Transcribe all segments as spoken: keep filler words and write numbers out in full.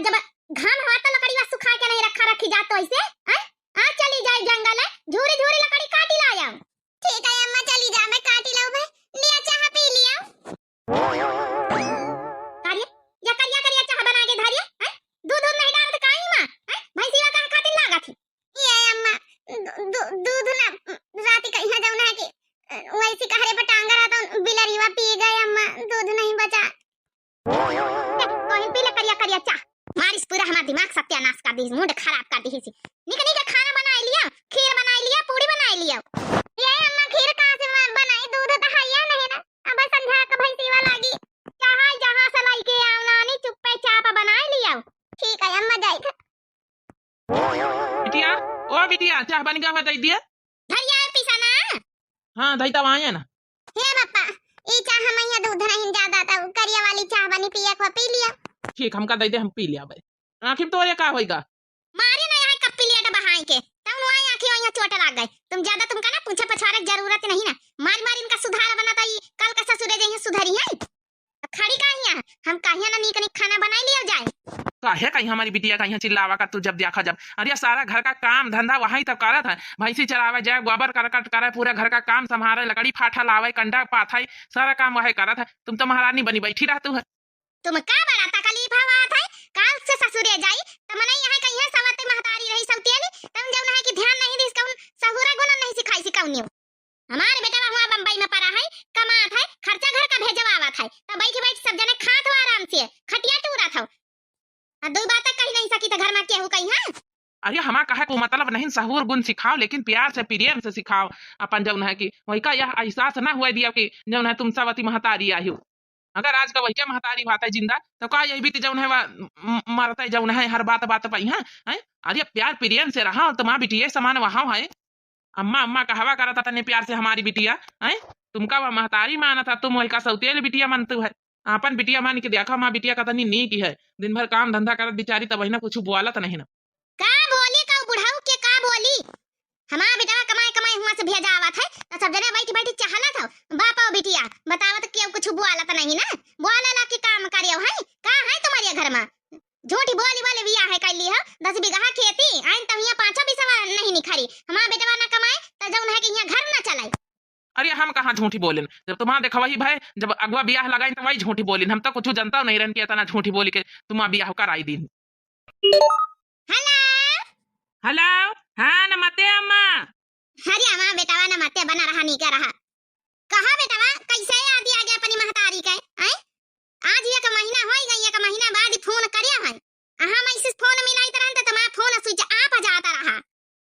जब घाम हवा तो लकड़िया सुखा के नहीं रखा रखी जात तो ऐसे, हैं? आ चली जाए जंगल है, झूरी झूरी लकड़ी काटी लाया। ठीक है अम्मा, चली जा, मैं काटी लाऊ भाई। लिया चाह पी लिया। अरे, या करिया करिया चाह बना के धरिया, हैं? दूध दूध नहीं डालत काई माँ, हैं? भैंसिया कहाँ खातिर लागत है? ये अम्मा, दू-, दू-, दूध ना, राती कहिया जौन है कि, अ, वैसी कहरे पर टांगा रहा तो बिलरिया पी गए अम्मा, दूध नहीं बचा। ले, तोहिन पी ले करिया करिया चाह। मारिस पूरा हमार दिमाग सत्यानाश कर दिहिस, मूड खराब कर दिहिस। निक निक खाना बनाई लिया, खीर बनाई लिया, पूड़ी बनाई लिया। ये अम्मा, खीर कहाँ से मैं बनाई? दूध तो है या नहीं ना। अब संझा का भैंसीवा लागी। चाहे जहाँ से लाई के आओ नानी, चुप्पे चाप बनाई लिया। ठीक है अम्मा, जाई थे। बिटिया, ओ बिटिया, चाह बन गया है, दे दिए। धरिया है पीसा ना। हाँ, धई तब आए ना। हे बापा, ई चाह हम यहाँ दूध नहीं ज्यादा, तब करिया वाली चाह बनी पिए को पी लिया। ठीक, हमका दे दे, हम पी लिया बे। आखिर तोरे का होइगा? मारे ना यहाँ कप पी लिया बहाई के, तब नुआ आँखी वहीं चोट लाग गए। तुम ज्यादा तुमका ना पूछे पछाड़े के जरूरत नहीं ना। मार मार इनका सुधार बना था, ई कल का ससुरे जइहे सुधरी है। खड़ी का हियाँ? हम कहिया ना नीक नीक खाना बनाई लिया जाए। काहे कहीं हमारी बिटिया का यहाँ चिल्लावा का तू जब देखा जब? अरे सारा घर का काम धंधा वही तब करत है, भैंसी चरावे जाए, गोबर करकट करे, पूरा घर का काम संभारे, लकड़ी फाठा लावे, कंडा पाथे, सारा काम वही करत है। तुम तो महारानी बनी बैठी रहतू है। तुम का बड़ा तकलीफ हवा था? काल से ससुरे जाई, त मनई यहाँ कहीं सवती महतारी रही सौतियली, तब जौन है कि ध्यान नहीं दिस, कौन सहुरा गुण नहीं सिखाई सिकौनियो। हमार बेटवा हुआ बम्बई में पड़ा है, कमात है, खर्चा घर का भेजवावत है, तब बैठ बैठ सब जने खात हो आराम से, खटिया टूरत हो। आ दो बात कही नहीं सकी तो घर में केहू कही है? अरे हमार कहे को मतलब नहीं, सहूर गुण सिखाओ, लेकिन प्यार से, प्रेम से सिखाओ। अपन जौन है कि वही का यह एहसास ना हुआ दिया कि जौन है तुम सवती महतारी आई हो। अगर आज का वही महतारी भाता जिंदा, तो का यही बीती जौन है वा, म-, मरते जौन है हर बात बात पई है, हैं? अरे प्यार प्रेम से रहा, और तुम्हारा बिटिया समान वहाँ है। अम्मा, अम्मा कहवा करत तने प्यार से हमारी बिटिया, हैं? तुमका वह महतारी मानत है, तुम वही का सौतेल बिटिया मानतू है। आपन बिटिया मान के देखा, हमार बिटिया कतनी नीक है, दिन भर काम धंधा करत बिचारी, तब ना कुछ बोलत नहीं ना। का बोली का बुढ़ऊ के का बोली? हमार बेटवा कमाए कमाए हुआ से भेजा आवत है, तो सब जने बैठ बैठ चहलत हो, बाप हो बिटिया, बतावत केहू कुछ बोलत नहीं ना, बोले ला कि काम करियो है, का है तुम्हारे घर में? झूठी बोली बोली बियाह है कैली हो, दस बीघा खेती, आइन तब यहाँ पाँचों बीसवा नहीं निखरी। हमार बेटवा ना कमाए, त जौन है कि यहाँ घर ना चलाए। अरे हम कहाँ झूठी बोलेन, जब तुम्हार देखा वही भय, जब अगवा बियाह लगाइन त वही झूठी बोलेन। हम तो कुछ जनता नहीं रहन कि इतना झूठी बोली के तुम्हार बियाह कराई दीन। हेलो। हेलो, हाँ नमस्ते अम्मा। अरे हमार बेटवा नमस्ते बना रहा, नीके रहा। कहा बेटवा, कैसे याद आ गया अपनी महतारी के, हैं? आज एक महीना होई गई, एक महीना बाद फोन करिया है। आ हम ऐसे फोन मिलाइत रहन त तुम्हारा फोन switch off जाता रहा।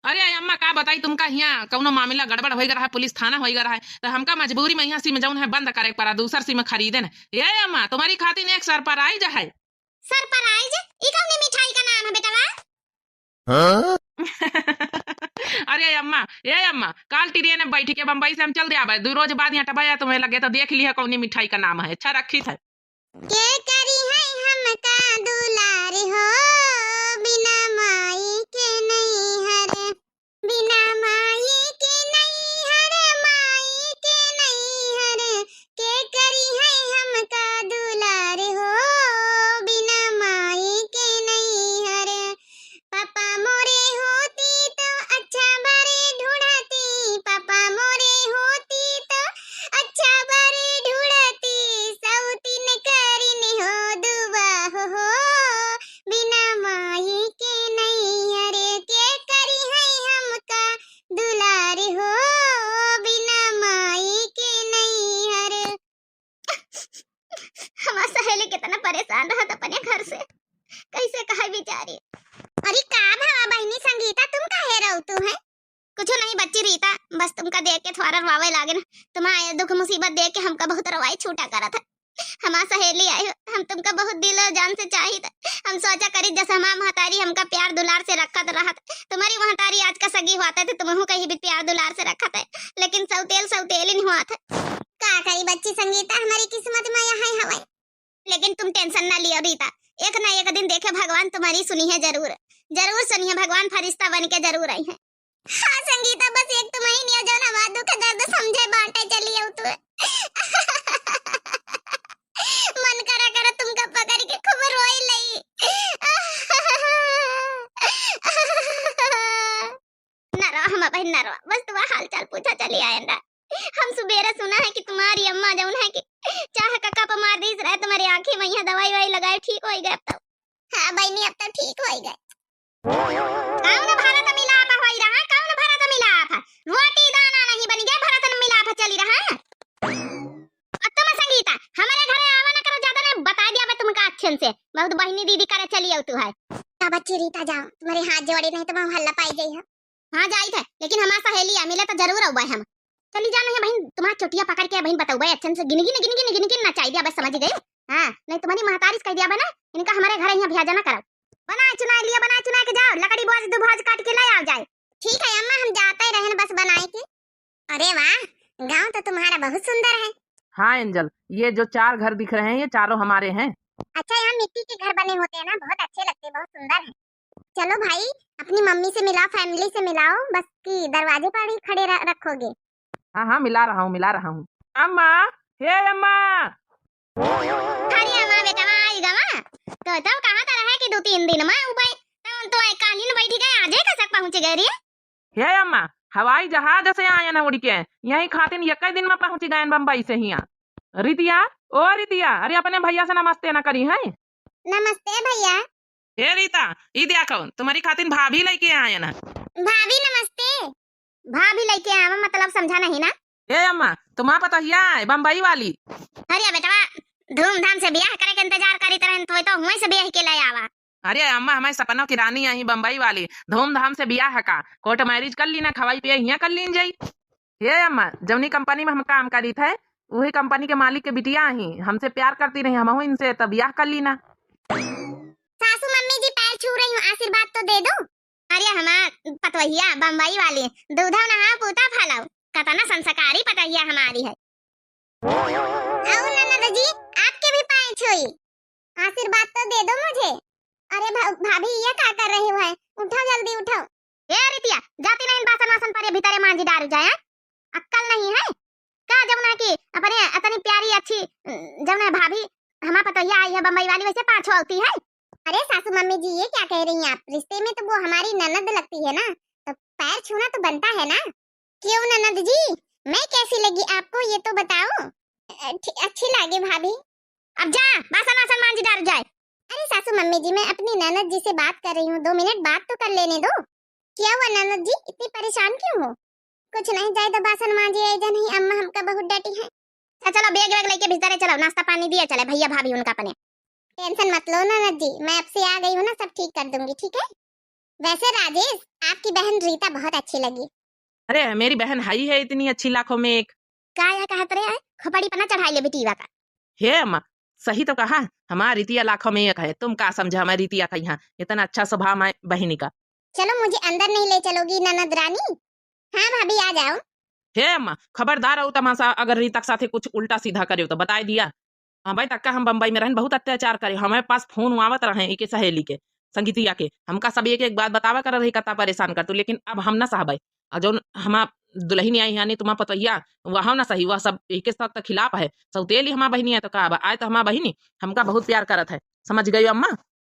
अरे अम्मा, का बताई तुमका, हियाँ कौनो मामला गड़बड़ होई रहा है, पुलिस थाना होई रहा है, तो हमका मजबूरी में यहाँ सिम जौन है बंद करे के पड़ा, दूसर सिम खरीदे न। ए अम्मा, तुम्हारी खातिर एक surprise है। Surprise? ई कौनी मिठाई का नाम है बेटवा? हाँ? अरे अम्मा, ए अम्मा, काल ट्रेन में बैठ के बम्बई से हम चल दे आवे। दो रोज बाद यहाँ टबाया तुम्हें लगे तो देख लिया कौनी मिठाई का नाम है। अच्छा रखी थे। के करी है हमका दुलार हो, बिना माई के नैहर, बिना माई के नैहर, माई के नैहर, के करी है हमका दुलार हो, बिना माई के नैहर। पापा मोरे होती तो अच्छा बरे ढूंढती, पापा मोरे होती तो अच्छा बरे ढूंढती, सौतीन करिन हो दुआ हो, बिना माई के नैहर, के करी है हमका दुलार हो, बिना माई के नैहर। हमार सहेली कितना परेशान रहत अपने घर से, कैसे कहे बिचारी। अरे का भवा बहिनी संगीता, तुम काहे रोवतू है? कुछ नहीं बच्ची रीता, बस तुमका देख के थोड़ा रोवे लागे ना। तुम्हारा ये दुख मुसीबत देख के हमका बहुत रोवाई छूटा करत है। हमार सहेली आई हो, हम तुमका बहुत दिल और जान से चाहित। हम सोचा करी जैसे हमार महतारी हमका प्यार दुलार से रखत रहत, तुम्हारी महतारी आज का सगी होत है तो तुमहू कहीं भी प्यार दुलार से रखत है, लेकिन सौतेल सौतेल ही होत है। का करी बच्ची संगीता, हमारी किस्मत में यह है हवाई। लेकिन तुम tension ना लियो रीता, एक ना एक दिन देखे भगवान तुम्हारी सुनी है जरूर, जरूर सुनी है, भगवान फरिश्ता बन के जरूर आई है। हाँ संगीता, बस एक तुम्हारी नियो जौन हमार दुख दर्द समझे बाटे चली आऊ तू। मन करा करा तुमका पकड़ के खूब रोई लई। के आयन रहा। हम सुबेरे सुना है कि तुम्हारी अम्मा जौन है कि चाह का कप मार दीस रहे, तुम्हारी आँखी में यहाँ दवाई वाई लगाए, ठीक होइ गए अब तो। हाँ बहिनी, अब तो ठीक होइ गए। कौन भरत मिलाप होइ रहा, कौन भरत मिलाप? रोटी दाना नहीं बनि गए, भरत मिलाप चलि रहा। अब तुम संगीता, हमरे घरे आवा ना करो, ज्यादा ना बताइ दिया बे तुमका अच्छे से। बहुत बहिनी दीदी करे चली आउतू है। का बच्ची रीता, जाओ, तुम्हारे हाथ जोड़ी, नहीं तो हम हल्ला पाई जाई है। हाँ जाइत है, लेकिन हमार सहेली आ मिले तो जरूर अउबे हम। चली जा नहीं बहिन, तुम्हार चोटिया पकड़ के बहिन बतउबे अच्छे से, गिन गिन गिन गिन गिन गिन नचाई दिया बस, समझ गई? हाँ, नहीं तुम्हारी महतारी से कहि दिया बे ना, इनका हमरे घरे यहाँ भेजा ना करो। बनाए चुनाए लिया, बनाए चुनाए के जाओ, लकड़ी बोझ दो बोझ काट के ले आओ जाए। ठीक है अम्मा, हम जाते रहन बस बनाए के। अरे वाह, गाँव तो तुम्हारा बहुत सुंदर है। हाँ एंजल, ये जो चार घर दिख रहे हैं, ये चारों हमारे हैं। अच्छा, यहाँ मिट्टी के घर बने होते हैं ना, बहुत अच्छे लगते हैं, बहुत सुंदर है। चलो भाई, अपनी मम्मी से मिलाओ, family से मिलाओ, बस कि दरवाजे पर ही खड़े र-, रखोगे। हाँ हाँ, मिला रहा हूँ, मिला रहा हूँ। अम्मा, हे अम्मा। अरे अम्मा बेटवा, आई गवा। तो तब कहाँ तो रहे कि दो तीन दिन में उबे, तब तो एक कालीन बैठी गए, आजे कसक पहुँच गए रे। हे अम्मा, हवाई जहाज से आयन उड़ के, यही खातिन यक्कै दिन में पहुँच गयन बम्बई से हियाँ। रितिया, ओ रितिया, अरे अपने भैया से नमस्ते न करी है। नमस्ते भैया। हे रीता, ई देखो, तुम्हारी खातिन भाभी लइके आयन। भाभी नमस्ते। भाभी लइके आवा मतलब समझा नहीं ना। हे अम्मा, तुम्हार पतोहिया है बम्बई वाली। अरे बेटवा, धूमधाम से बियाह करे के इंतजार करीत रहन, तो, तो हुए से बियाह के ले आवा। अरे अम्मा, हमारे सपनों की रानी आई बम्बई वाली, धूमधाम से बियाह का, court marriage कर ली ना, खवाई पियाई हियाँ कर लीन जाई। हे अम्मा, जौनी company में हम काम करीत है, वही company के मालिक के बिटिया ही, हमसे प्यार करती रही, हमहू इनसे त बियाह कर ली ना। सासू मम्मी जी पैर छू रही हूँ, आशीर्वाद तो दे दो। अरे हमार पतोहिया बम्बई वाली, दूधव नहाओ पूता फैलाओ, कतना संस्कारी पतोहिया हमारी है। आओ ननद जी, आपके भी पाँय छुई, आशीर्वाद तो दे दो मुझे। अरे भा-, भाभी, ये क्या कर रही हो? उठाओ, जल्दी उठाओ। ए रितिया, जाती नहीं बासन वासन पर, ये भीतरे मांजी डारू जाए, हैं? अक्कल नहीं है का? जमुना की अपने इतनी प्यारी अच्छी, जमुना भाभी, हमार पतोहिया आई है बम्बई वाली, वैसे पाछो आती है। अरे सासू मम्मी जी, ये क्या कह रही हैं आप? रिश्ते में तो वो हमारी ननद लगती है ना, तो पैर छूना तो बनता है ना। क्यों ननद जी, मैं कैसी लगी आपको, ये तो बताओ। अ, ठी-, अच्छी लागे भाभी। अब जा, बासन वासन मांजी डारू जाए। अरे सासू मम्मी जी, मैं अपनी ननद जी से बात कर रही हूँ, दो मिनट बात तो कर लेने दो। क्या हुआ ननद जी, इतनी परेशान क्यों हो? कुछ नहीं, जाए दो बासन मांजी, आई जा नहीं अम्मा हमका बहुत डांटी है। अच्छा चलो, bag वैग लेके भीतरे चलो, नाश्ता पानी दिए चले भैया भाभी उनका अपने। Tension मत लो ननद जी, मैं अब से आ गई हूँ ना, सब ठीक कर दूंगी, ठीक है? वैसे राजेश, आपकी बहन रीता बहुत अच्छी लगी। अरे, मेरी बहन है ही है इतनी अच्छी लाखों में एक। का या कहत रहे आए? खोपड़ी पर ना चढ़ाई ले बेटीवा का। हे अम्मा, सही तो कहा, हमार रितिया लाखों में एक है। तुम का समझा हमार रितिया का यहाँ इतना अच्छा स्वभाव है बहिनी का। चलो, मुझे अंदर नहीं ले चलोगी ननद रानी? हाँ भाभी, आ जाओ। हे अम्मा, खबरदार हो तमाशा, अगर रीता के साथे कुछ उल्टा सीधा करे तो बताए दिया। हाँ भाई, तक्का हम बम्बई में रहन बहुत अत्याचार करे, हमारे पास फोन आवत रहे एके सहेली के, संगीतिया के, हमका सब एक एक बात बतावा कर रही, कत्ता परेशान कर तू, लेकिन अब हम ना सहबे। और जौन हमार दुल्हन आई यानी तुम्हार पतोहिया, वह ना सही, वह सब एके सब के खिलाफ है। सौतेली हमार बहिनी है तो का बा, आए तो हमार बहिनी हमका बहुत प्यार करत है, समझ गई अम्मा?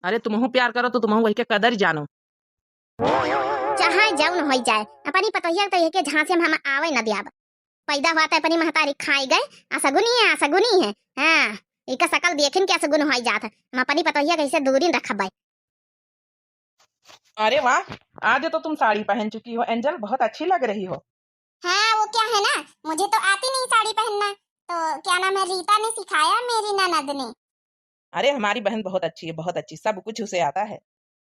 अरे तुमहू प्यार करो तो तुमहू वही के कदर जानो। चाहे जौन होइ जाए, अपनी पतोहिया तो एके झांसे में हम आवे न दियाब। पैदा हुआ तो अपनी महतारी खाई गए, असगुनी है, असगुनी है। हाँ, इका शकल देखिन के असगुन होइ जात है। हम अपनी पतोहिया कैसे दूरी रखबे। अरे वाह, आज तो तुम साड़ी पहन चुकी हो एंजल, बहुत अच्छी लग रही हो। हाँ, वो क्या है ना, मुझे तो आती नहीं साड़ी पहनना, तो क्या नाम है, रीता ने सिखाया मेरी ननद ने। अरे हमारी बहन बहुत अच्छी है, बहुत अच्छी, सब कुछ उसे आता है।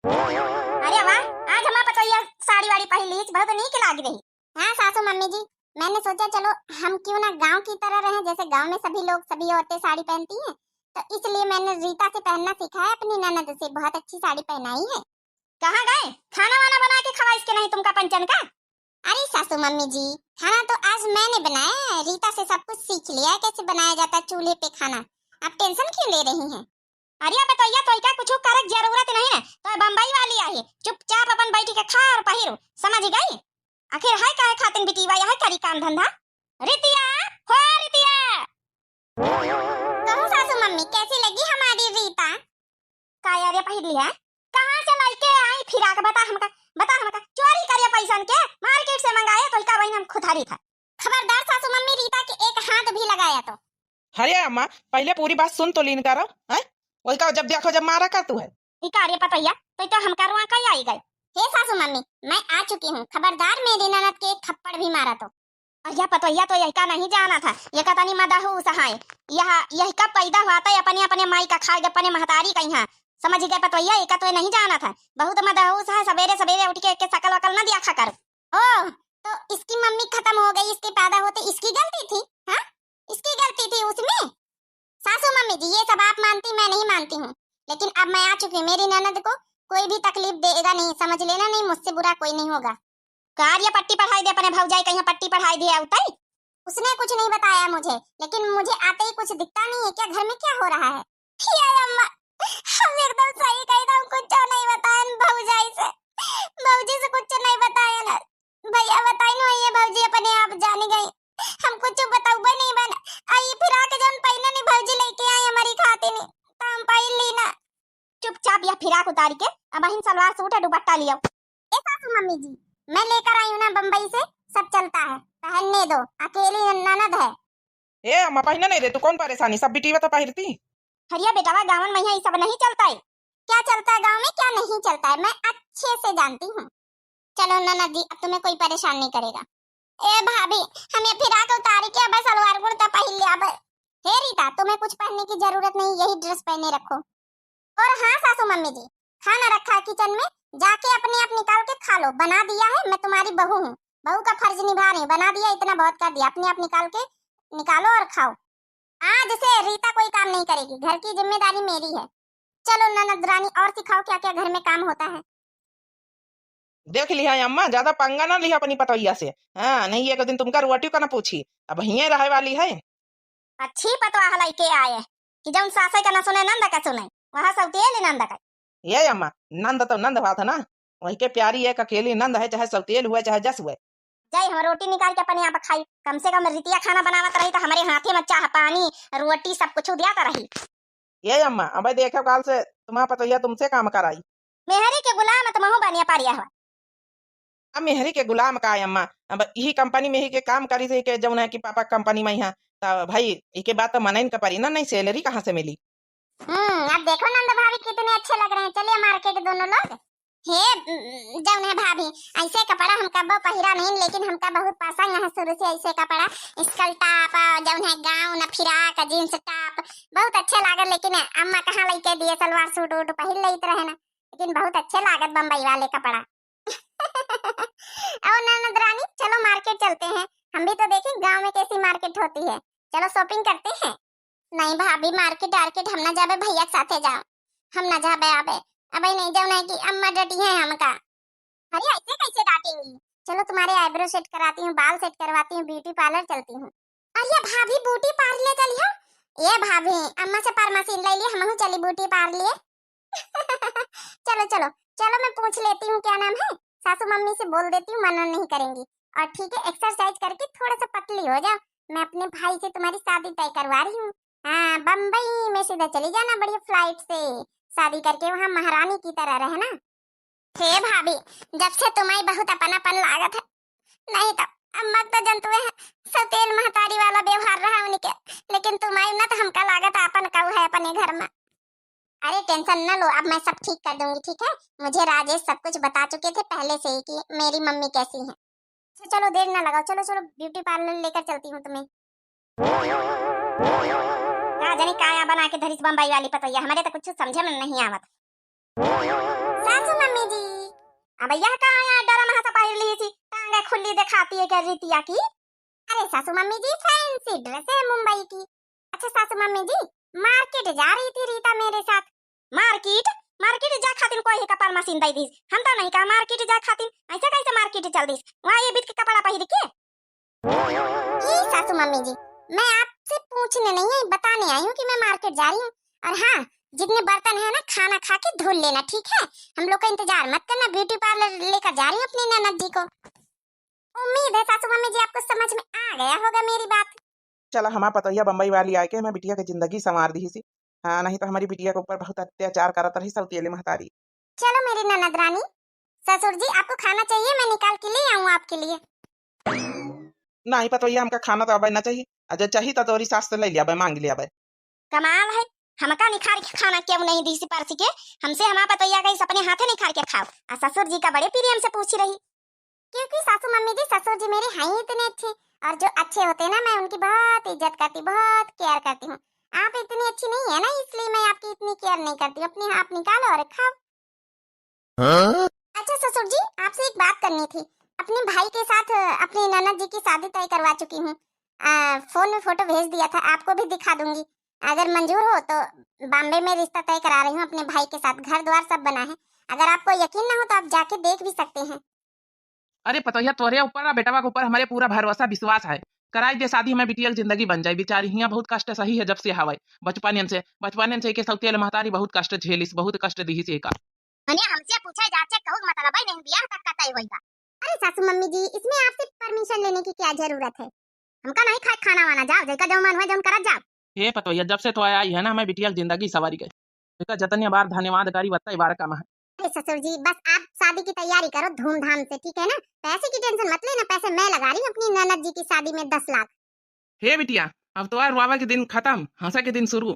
अरे वाह, आज हमार पतोहिया साड़ी वाड़ी पहन ली, बहुत नीक लाग रही। हाँ सासू मम्मी जी, मैंने सोचा चलो हम क्यों ना गांव की तरह रहें, जैसे गांव में सभी लोग, सभी औरतें साड़ी पहनती हैं, तो इसलिए मैंने रीता से पहनना सीखा है अपनी ननद से, बहुत अच्छी साड़ी पहनाई है। कहाँ गए? खाना वाना बना के खवाइस के नहीं तुमका पंचन का? अरे सासू मम्मी जी, खाना तो आज मैंने बनाया है, रीता से सब कुछ सीख लिया है कैसे बनाया जाता है चूल्हे पे खाना। आप tension क्यों ले रही हैं? अरे बतैया, तोइका कुछ करे के जरूरत नहीं है, तो बम्बई वाली आई, चुपचाप अपन बैठ के खा और पहिरो, समझ गई? आखिर है काहे खातिन बिटिया, यह करी काम धंधा? रितिया, हो रितिया। कहूँ सासू मम्मी, कैसी लगी हमारी रीता? का यार, ये पहिर लिया? कहाँ से लइके आई फिराक? बता हमका, बता हमका। चोरी करे पैसन के, market से मंगाए, तोइका बहिन हम खुद हरी था। खबरदार सासू मम्मी रीता के एक हाथ भी लगाया तो। अरे अम्मा, पहिले पूरी बात सुन तो लीन करो, हैं? वही का जब देखो जब मारा का तू है। ई का रे पतोहिया, तो, तो हमका रुआ कई आई गए। हे सासू मम्मी, मैं आ चुकी हूँ, खबरदार मेरी ननद के एक थप्पड़ भी मारा तो। अरे पतोहिया तो यही का नहीं जाना था, ये का तनी मदहूस है, यह, यही का पैदा हुआ था अपने, अपने माई का खाए, अपने महतारी का यहाँ, समझ गए पतोहिया, ये का तो ये नहीं जाना था, बहुत मदहूस है, सवेरे सवेरे उठ के, के शकल वकल न दिया खा करो। ओह, तो इसकी मम्मी खत्म हो गई, इसके पैदा होते इसकी गलती थी? हाँ, इसकी गलती थी उसमें? सासू मम्मी जी, ये सब आप मानती, मैं नहीं मानती हूँ, लेकिन अब मैं आ चुकी हूँ। मेरी ननद को कोई भी तकलीफ देगा नहीं, समझ लेना, नहीं, मुझसे बुरा कोई नहीं होगा। का रे पट्टी पढ़ाई दे अपने भौजाई का, यहाँ पट्टी पढ़ाई दे आउतई। उसने कुछ नहीं बताया मुझे, लेकिन मुझे आते ही कुछ दिखता नहीं है क्या, घर में क्या हो रहा है? हे अम्मा, हम एकदम सही कही था, हम कुछ नहीं बतायन भौजाई से, भौजी से कुछ नहीं बतायन। भैया बताइन, ये भौजी अपने आप जानी गई, हम कुछ बतउबे नहीं बन। आ ये फिराक जौन पहिने नी भौजी लेके आई हमारी खातिर, तो हम पहिन ली ना। चुपचाप यह फिराक उतारी के अबहिन सलवार सूट है दुपट्टा लियो। ए सासू मम्मी जी, मैं लेकर आई हूँ ना बम्बई से, सब चलता है, पहनने दो, अकेली ननद है। ए अम्मा, पहिने नहीं दे तू, कौन परेशानी, सब बिटिया तो पहिरती। हरिया बेटवा, गाँवन में यहाँ ये सब नहीं चलता है। क्या चलता है गाँव में, क्या नहीं चलता है, मैं अच्छे से जानती हूँ। चलो ननद जी, अब तुम्हें कोई परेशान नहीं करेगा। ए भाभी, हम ये फिराक उतारी के अब सलवार कुर्ता पहिन लिया अब। हे रीता, तुम्हें कुछ पहनने की जरूरत नहीं, यही ड्रेस पहने रखो। और हाँ सासू मम्मी जी, खाना रखा है किचन में, जाके अपने आप निकाल के खा लो, बना दिया है, मैं तुम्हारी बहू हूँ, बहू का फर्ज निभा रही हूँ, बना दिया, इतना बहुत कर दिया, अपने आप निकाल के निकालो और खाओ। आज से रीता कोई काम नहीं करेगी, घर की जिम्मेदारी मेरी है। चलो ननद रानी, और सिखाओ क्या क्या घर में काम होता है। देख लिहा अम्मा, ज्यादा पंगा ना लिहा अपनी पतोहिया से। हाँ, नहीं एक दिन तुमका रोटी का ना पूछी, अब हिये रहे वाली है। अच्छी पतवाह लइके आए कि जौन सासे का ना सुने, नंद का सुने, वहाँ सौतेल नंद का। ये अम्मा, नंद तो नंद बात है ना, वही के प्यारी एक अकेली नंद है, चाहे सौतेल हुए चाहे जस हुए। जाई हम रोटी निकाल के अपने आप खाई, कम से कम रितिया खाना बनावत रही तो हमारे हाथे में चाह पानी रोटी सब कुछ दिया तो रही। ये अम्मा, अबे देखो काल से तुम्हारा पतोहिया तुमसे काम कराई। मेहरी के गुलाम तुमहू बनिया पारिया हुआ। अब मेहरी के गुलाम का है अम्मा, अब यही कंपनी में ही के काम करी से के जौन है कि पापा कंपनी में ही है, तो भाई इके बात तो मनइन का परी ना, नहीं सैलरी कहाँ से मिली? हम्म, अब देखो नंद भाभी कितने अच्छे लग रहे हैं, चलिए मार्केट दोनों लोग। हे, उम, जौन है भाभी, ऐसे कपड़ा हम कब्बो पहिरा नहीं, लेकिन हमका बहुत पसंद है शुरू से ऐसे कपड़ा, स्कर्ट टॉप, जौन है गाउन, फिराक, जींस टॉप, बहुत अच्छे लागल। लेकिन अम्मा कहाँ लइके दिए, सलवार सूट वूट पहिर लेत रहे ना, लेकिन बहुत अच्छे लागत बम्बई वाले कपड़ा। और ननद रानी, चलो मार्केट चलते हैं, हम भी तो देखें गांव में कैसी मार्केट होती है, चलो शॉपिंग करते हैं। नहीं भाभी, मार्केट आर्केट हम ना जाबे, भैया के साथे जाओ, हम ना जाबे आबे। अबे नहीं, जौन है कि अम्मा डटी है हमका। अरे ऐसे कैसे डांटेंगी? चलो तुम्हारे आईब्रो सेट कराती हूँ, बाल सेट करवाती हूँ, ब्यूटी पार्लर चलती हूँ। अरे भाभी ब्यूटी पार्लर चली हो? ये भाभी, अम्मा से परमासीन ले लिए, हम चली ब्यूटी पार्लर। चलो चलो चलो, मैं पूछ लेती हूँ क्या नाम है, सासू मम्मी से बोल देती हूँ, मना नहीं करेंगी। और ठीक है, एक्सरसाइज करके थोड़ा सा पतली हो जाओ, मैं अपने भाई से तुम्हारी शादी तय करवा रही हूँ। हाँ, बम्बई में सीधा चली जाना बढ़िया फ्लाइट से, शादी करके वहाँ महारानी की तरह रहना। हे भाभी, जब से तुम्हारी बहुत अपनापन लागत है, नहीं तो अम्मा तो जनतुए है, सौतेल महतारी वाला व्यवहार रहा उनके, लेकिन तुम्हारी ना तो हमका लागत आपन कऊ है अपने घर में। अरे टेंशन न लो, अब मैं सब ठीक कर दूंगी, ठीक है? मुझे राजेश सब कुछ बता चुके थे पहले से ही कि मेरी मम्मी कैसी है। अच्छा चलो देर ना लगाओ, चलो चलो ब्यूटी पार्लर लेकर चलती हूँ तुम्हें। का जानी काया बना के धरिस बम्बई वाली पतैया, हमारे तो कुछ समझे में नहीं आवत। सासू मम्मी जी। अब यह का आया डरा महा पहिर ली थी, टांगे खुली दिखाती है क्या रीतिया की? अरे सासू मम्मी जी, फैंसी ड्रेस है मुंबई की। अच्छा सासू मम्मी जी, मार्केट जा रही थी रीता मेरे साथ। मार्केट? मार्केट जा खातिन कोई है कपार मशीन दई दीस, हम तो नहीं कहा मार्केट जा खातिन। ऐसे कैसे मार्केट चल दीस, वहाँ ये बीत के कपड़ा पहिर के? ई सासू मम्मी जी, मैं आपसे पूछने नहीं आई, बताने आई हूँ कि मैं मार्केट जा रही हूँ। और हाँ, जितने बर्तन है ना, खाना खा के धुल लेना, ठीक है? हम लोग का इंतजार मत करना, ब्यूटी पार्लर लेकर जा रही हूँ अपनी ननद जी को। उम्मीद है सासू मम्मी जी आपको समझ में आ गया होगा मेरी बात। चला हमार पतोहिया बम्बई वाली आके हमार बिटिया के जिंदगी संवार दी सी। हाँ, नहीं तो हमारी बिटिया के ऊपर बहुत अत्याचार करत रही सौतेली महतारी। चलो मेरी ननद रानी, ससुर जी आपको खाना चाहिए, मैं निकाल के ले आऊँ आपके लिए। नाही पतोहिया, हमका खाना तो अबे ना चाहिए। आ जे चाहिए तो तोरी सास से ले लियाबे, मांग लियाबे। कमाल है, हमका निखार के खाना क्यों नहीं दी परस के? हमसे हमार पतोहिया कहिस अपने हाथे निखार के खाओ। आ ससुर जी का बड़े प्रेम से पूछी रही। क्योंकि सासू मम्मी जी, ससुर जी मेरे हैं ही इतने अच्छे, और जो अच्छे होते हैं ना, मैं उनकी बहुत इज्जत करती, बहुत केयर करती हूँ। आप इतनी अच्छी नहीं है ना, इसलिए मैं आपकी इतनी केयर नहीं करती हूँ। अपने आप निकालो और खाओ। हाँ? अच्छा ससुर जी, आपसे एक बात करनी थी। अपने भाई के साथ, अ, अपने ननद जी की शादी तय करवा चुकी हूँ। आ, फोन में फोटो भेज दिया था, आपको भी दिखा दूंगी। अगर मंजूर हो तो बॉम्बे में रिश्ता तय करा रही हूँ अपने भाई के साथ। घर द्वार सब बना है। अगर आपको यकीन ना हो तो आप जाके देख भी सकते हैं। अरे पतोहिया, तोरे ऊपर आ बेटवा के ऊपर हमारे पूरा भरोसा विश्वास है। कराई दे शादी, हमारे बिटिया की जिंदगी बन जाए। बेचारी हियाँ बहुत कष्ट सही है जब से हवाई बचपन से, बचपन से के सौतेल महतारी बहुत कष्ट झेलिस, बहुत कष्ट दिहिस एका। मने हमसे पूछे जाचे कहू के मतलब है नहीं, बियाह तक का तय होइगा। अरे सासू मम्मी जी, इसमें आपसे परमिशन लेने की क्या जरूरत है? हमका नहीं खाए खाना वाना, जाओ जेका जो मन हो जौन करत जाओ। हे पतोहिया, जब से तो आई है ना, हमारे बिटिया की जिंदगी सवारी गई। एका जतने बार धन्यवाद करी, वत्ता ही बार कम है। अरे ससुर जी, बस आप शादी की तैयारी करो धूमधाम से, ठीक है ना? पैसे की टेंशन मत लेना, पैसे मैं लगा रही हूँ अपनी ननद जी की शादी में दस लाख। हे बिटिया, अब तो रोआवा के दिन खत्म, हंसा के दिन शुरू।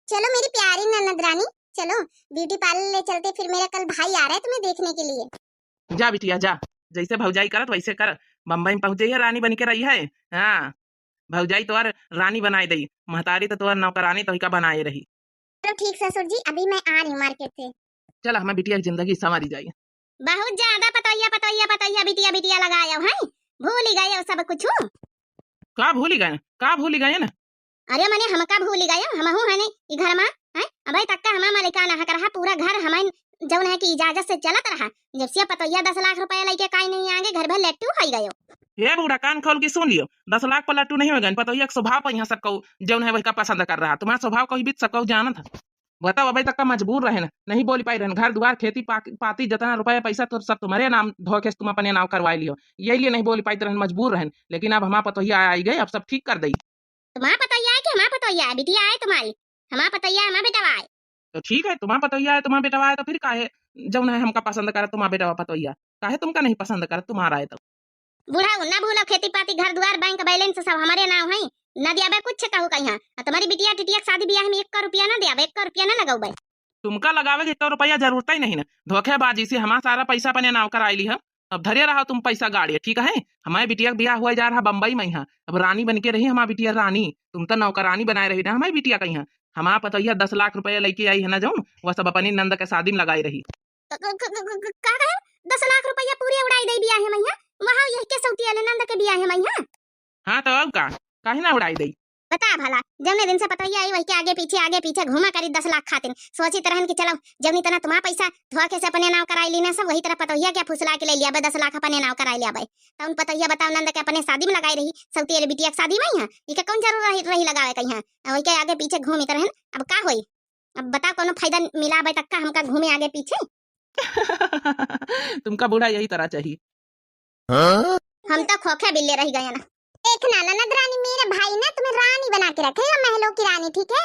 चलो मेरी प्यारी ननद रानी, चलो ब्यूटी पार्लर ले चलते, फिर मेरा कल भाई आ रहा है तुम्हें देखने के लिए। जा बिटिया जा, जैसे भौजाई करत वैसे कर। बम्बई में पहुंच जाइए, रानी बन के रही है। हाँ, भौजाई तोर रानी बनाए दई, महतारी तो तोर नौकरानी तोहिका बनाए रही। चलो ठीक ससुर जी, अभी मैं आ रही हूँ मार्केट से। चल, हमें बिटिया की जिंदगी संवारी जाई। बहुत ज्यादा पतोहिया, पतोहिया, पतोहिया, बिटिया, बिटिया लगायो है, भूल ही गए सब कुछ। का भूल ही गए, का भूल ही गए ना? अरे मने हमका भूल ही गए, हमहू है नहीं ई घर मा, हैं? अबे तक का हमार मालिकाना हक रहा, पूरा घर हमें जौन है कि इजाजत से चलत रहा। जब से पतोहिया दस लाख रुपया लेके काई नहीं आगे, घर भर लट्टू होई गयो। हे बूढ़ा, कान खोल के सुन लियो, दस लाख पर लट्टू नहीं हो गए, पतोहिया के स्वभाव पर यहाँ सब कहू जौन है वही का पसंद कर रहा, तुम्हारा स्वभाव कहीं बीत सब कहू जानत है। बताओ, अबे तक का मजबूर रहे ना, नहीं बोली पाई रहन, घर दुआर खेती पा-, पाती जितना रुपया पैसा तो सब तुम्हारे नाम धोखे से तुम अपने नाम करवा लियो, यही लिए नहीं बोली पाई रहन, मजबूर रहन। लेकिन अब हमार पतोहिया आई गए, अब सब ठीक कर दई। तुम्हार पतोहिया है कि हमार पतोहिया है? बिटिया है तुम्हारी, हमार पतोहिया है, हमार बेटवा है। तो ठीक है, तुम्हार पतोहिया है, तुम्हार बेटवा है, तो फिर काहे जौन है हमका पसंद करत तुम्हार बेटवा पतोहिया, काहे तुमका नहीं पसंद करत तुम्हारा है तो? बूढ़ा, ना भूलो खेती पाती, घर दुआर, बैंक बैलेंस सब हमारे नाम है, ना दियाबे कुछ कहू कहीं। आ तुम्हारी बिटिया टिटिया के शादी ब्याह में एक रुपया ना दियाबे, एक रुपया ना लगौबे। तुमका लगावे के एक रुपया जरूरत ही नहीं ना, धोखेबाजी से हमार सारा पैसा अपने नाम कराई ली है। अब धरे रहा तुम पैसा गाड़े, ठीक है? हमारे बिटिया का ब्याह हुआ जा रहा बम्बई में यहाँ, अब रानी बन के रही हमारी बिटिया रानी, तुम तो नौकरानी बनाए रही ना हमारी बिटिया का यहाँ। हमार पतोहिया दस लाख रुपया लेके आई है ना जौन, वह सब अपनी नंद के शादी में लगाई रही। क-, क-, क-, क-, क-, का कहे? दस लाख रुपया पूरे उड़ाई दे बियाहे मइहाँ। वहाँ यही के सौतिया ले नंद के बियाहे मइहाँ। हाँ तो और का, काहे ना उड़ाई दे? बता भला, जौने दिन से पतोहिया आई वही के आगे पीछे, आगे पीछे घूमा करी दस लाख खातिन। सोचित रहन कि चलो, जौनी तना तुम्हार पैसा धोखे से अपने नाव कराई ली ना सब, वही तरह पतोहिया के फुसला के ले लियाबे, दस लाख अपने नाव कराई लियाबे। तौन पतोहिया बताओ नंद के अपने शादी में लगाई रही, सौतिया ले बिटिया के शादी मइहाँ। इके कौन जरूर रही, रही लगावे कहीं? वही के आगे पीछे घूमित रहन, अब का होई? अब बताओ, कोनो फायदा मिला बे तक का हमका घूमे आगे पीछे? तुमका बूढ़ा यही तरह चाहिए। हाँ? हम तो खोखे बिल्ले रह गए ना। देखना ननद रानी, मेरे भाई ना तुम्हें रानी बना के रखेगा, महलों की रानी, ठीक है?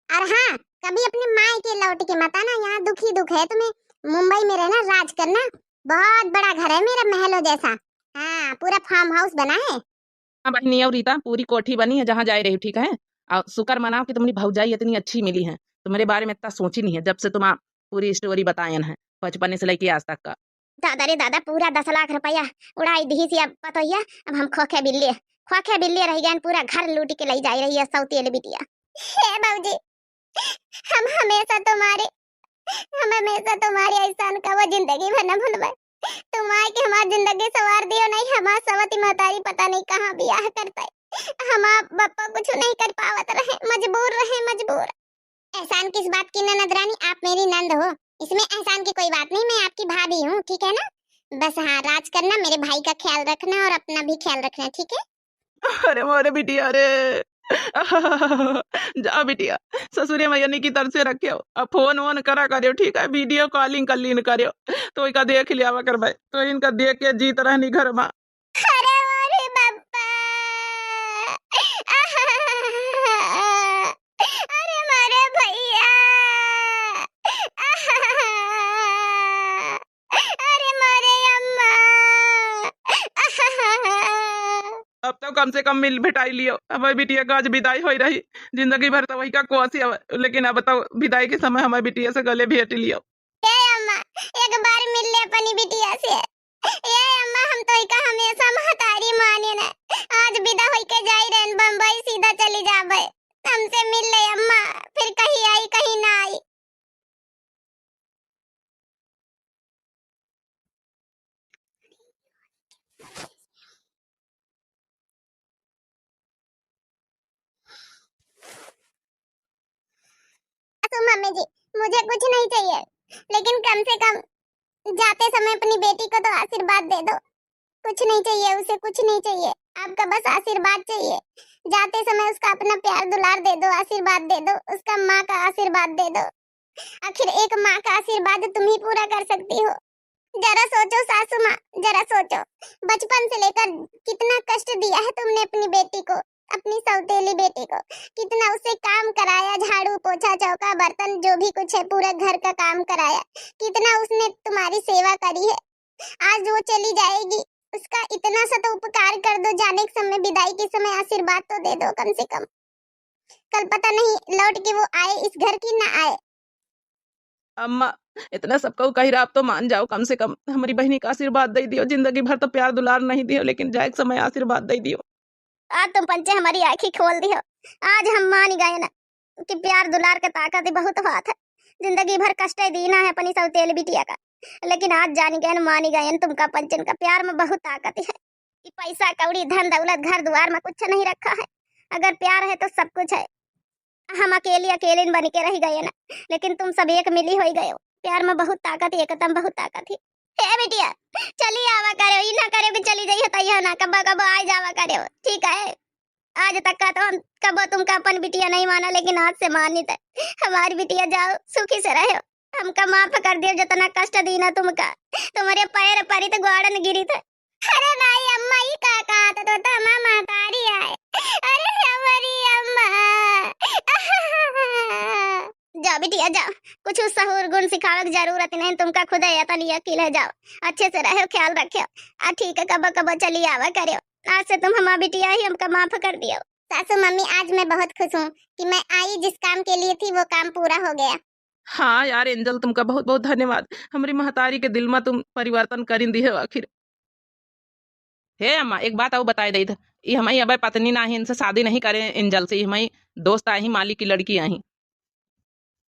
और हाँ, कभी अपने मायके लौट के मत आना, यहाँ दुख ही दुख है तुम्हें। मुंबई में रहना, राज करना, बहुत बड़ा घर है मेरा, महलों जैसा। हाँ, पूरा फार्म हाउस बना है। हाँ बहिनी, और रीता, पूरी कोठी बनी है जहाँ जाए रही, ठीक है? और शुक्र मनाओ कि तुम्हारी भौजाई इतनी अच्छी मिली है, तुम्हारे बारे में इतना सोची नहीं है जब से तुम पूरी स्टोरी बतायन है, बचपने से लेके आज तक का। दादा रे दादा, पूरा दस लाख रुपया उड़ाई दिहिस अब पतोहिया, अब हम खोखे बिल्ले, खोखे बिल्ले रह गए, पूरा घर लूट के ले जाए रही है सौतेल बिटिया। हे बाबूजी, हम हमेशा तुम्हारे, हम हमेशा तुम्हारे एहसान का वो जिंदगी भर न भूलबे। तुम आए के हमार जिंदगी संवार दियो, नहीं हमार सवती महतारी पता नहीं कहाँ बियाह करता है। हमार बप्पा कुछ नहीं कर पावत रहे, मजबूर रहे, मजबूर। एहसान किस बात की ननद रानी, आप मेरी नंद हो, इसमें एहसान की कोई बात नहीं, मैं आपकी भाभी हूँ, ठीक है ना? बस हाँ, राज करना, मेरे भाई का ख्याल रखना और अपना भी ख्याल रखना, ठीक है? अरे मोरे बिटिया रे। जा बिटिया, ससुरे में यानी कि तरसे रखे हो, अब फोन वोन करा करे, ठीक है? वीडियो कॉलिंग कर लीन करे, तो इनका देख लिया कर भाई, तो इनका देख के जीत रहनी घर में। अरे मोरे बप्पा, अरे मोरे भैया, अरे मोरे अम्मा। अब तो कम से कम मिल भेटाई लियो। हमारी बिटिया का आज विदाई होई रही, जिंदगी भर तो वही का कोसी अब, लेकिन अब तो विदाई के समय हमारी बिटिया से गले भेट लियो। ए अम्मा, एक बार मिल ले अपनी बिटिया से। ए अम्मा, हम तो इका हमेशा महतारी माने न। आज विदा होई के जाई रहन बम्बई, सीधा चली जाबे। हमसे मिल ले अम्मा, फिर कहीं आई, कहीं ना आई। तो मम्मी जी, मुझे कुछ नहीं चाहिए, लेकिन कम से कम जाते समय अपनी बेटी को तो आशीर्वाद दे दो। कुछ नहीं चाहिए उसे, कुछ नहीं चाहिए, आपका बस आशीर्वाद चाहिए। जाते समय उसका अपना प्यार दुलार दे दो, आशीर्वाद दे दो, उसका माँ का आशीर्वाद दे दो। आखिर एक माँ का आशीर्वाद तुम ही पूरा कर सकती हो। जरा सोचो सासू माँ, जरा सोचो, बचपन से लेकर कितना कष्ट दिया है तुमने अपनी बेटी को, अपनी सौतेली बेटी को। कितना उससे काम कराया, झाड़ू, पोछा, चौका, बर्तन, जो भी कुछ है, पूरा घर का काम कराया। कितना उसने तुम्हारी सेवा करी है। आज वो चली जाएगी, उसका इतना सा तो उपकार कर दो, जाने के समय, विदाई के समय आशीर्वाद तो दे दो कम से कम। कल पता नहीं लौट के वो आए इस घर की ना आए। अम्मा, इतना सब कहू कही रहा, आप तो मान जाओ, कम से कम हमारी बहनी का आशीर्वाद दे दियो। जिंदगी भर तो प्यार दुलार नहीं दियो, लेकिन जाए के समय आशीर्वाद दे दियो। आज तुम पंचे हमारी आँखी खोल दियो। आज हम मान गए ना कि प्यार दुलार के ताकत ही बहुत होत है। जिंदगी भर कष्ट दीना है अपनी सौतेल बिटिया का, लेकिन आज जान गए न, मान गए न, तुमका पंचन का प्यार में बहुत ताकत है। ये पैसा कौड़ी, धन दौलत, घर दुआर में कुछ नहीं रखा है। अगर प्यार है तो सब कुछ है। हम अकेली अकेली बन के रह गए ना, लेकिन तुम सब एक मिली होई गए हो। प्यार में बहुत ताकत है, एकता में बहुत ताकत है। हे बिटिया, चली आवा करे, ई ना करे कि चली जाइए तैया ना, कब्बा कब्बा आ जावा करे, ठीक है? आज तक का तो हम कब्बो तुमका अपन बिटिया नहीं माना, लेकिन आज से मानित है। हमारी बिटिया जाओ, सुखी से रहो, हमका माफ कर दियो, जितना कष्ट दीना तुमका। तुम्हारे पैर परी तो ग्वाड़न गिरी थे। अरे भाई अम्मा, ई का कहत तो, तो हमार महतारी आए। अरे हमारी अम्मा। जाओ बिटिया जाओ, कुछ सहूर गुण सिखावे की जरूरत नहीं, तुमका खुद है तनी अकील है। जाओ, अच्छे से रहो, ख्याल रखो। आ ठीक है, कबो कबो चली आवा करो। आज से तुम हमार बिटिया ही, हमका माफ कर दियो। सासू मम्मी, आज मैं बहुत खुश हूँ कि मैं आई, जिस काम के लिए थी वो काम पूरा हो गया। हाँ यार एंजल, तुमका बहुत बहुत धन्यवाद। हमरी महतारी के दिल में तुम परिवर्तन करिन दिहे हो आखिर। हे अम्मा, एक बात और बताए देत, ई हमारी अबे पत्नी ना ही, इनसे शादी नहीं करे एंजल से, ई हमारी दोस्त आई, माली की लड़की आई।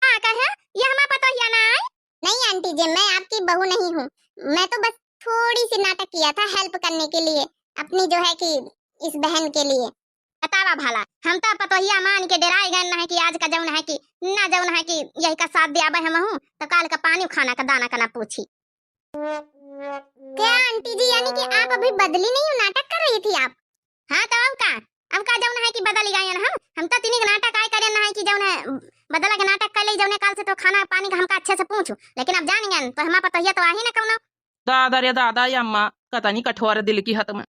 हाँ, कहे, ये हमार पतोहिया ना आई? नहीं आंटी जी, मैं आपकी बहू नहीं हूँ, मैं तो बस थोड़ी सी नाटक किया था हेल्प करने के लिए, अपनी जो है कि इस बहन के लिए। बतावा भला, हम तो पतोहिया मान के डेराए गए ना है कि आज का जौन है कि ना जौन है कि यही का साथ दियाबे हम हूँ, तो काल का पानी खाना का दाना का ना पूछी। क्या आंटी जी, यानी कि आप अभी बदली नहीं हो, नाटक कर रही थी आप? हाँ तो अब का, अब का जौन है कि बदल गए हम, हम तो तीन नाटक आए करे ना है कि जौन है बदला के नाटक कर ले, जौने काल से तो खाना पानी का हमका अच्छे से पूछू, लेकिन अब जान गए तो हमार पतोहिया तो आही ना कौनो। दादा रे दादा, ये अम्मा कतनी कठोर दिल की हत में।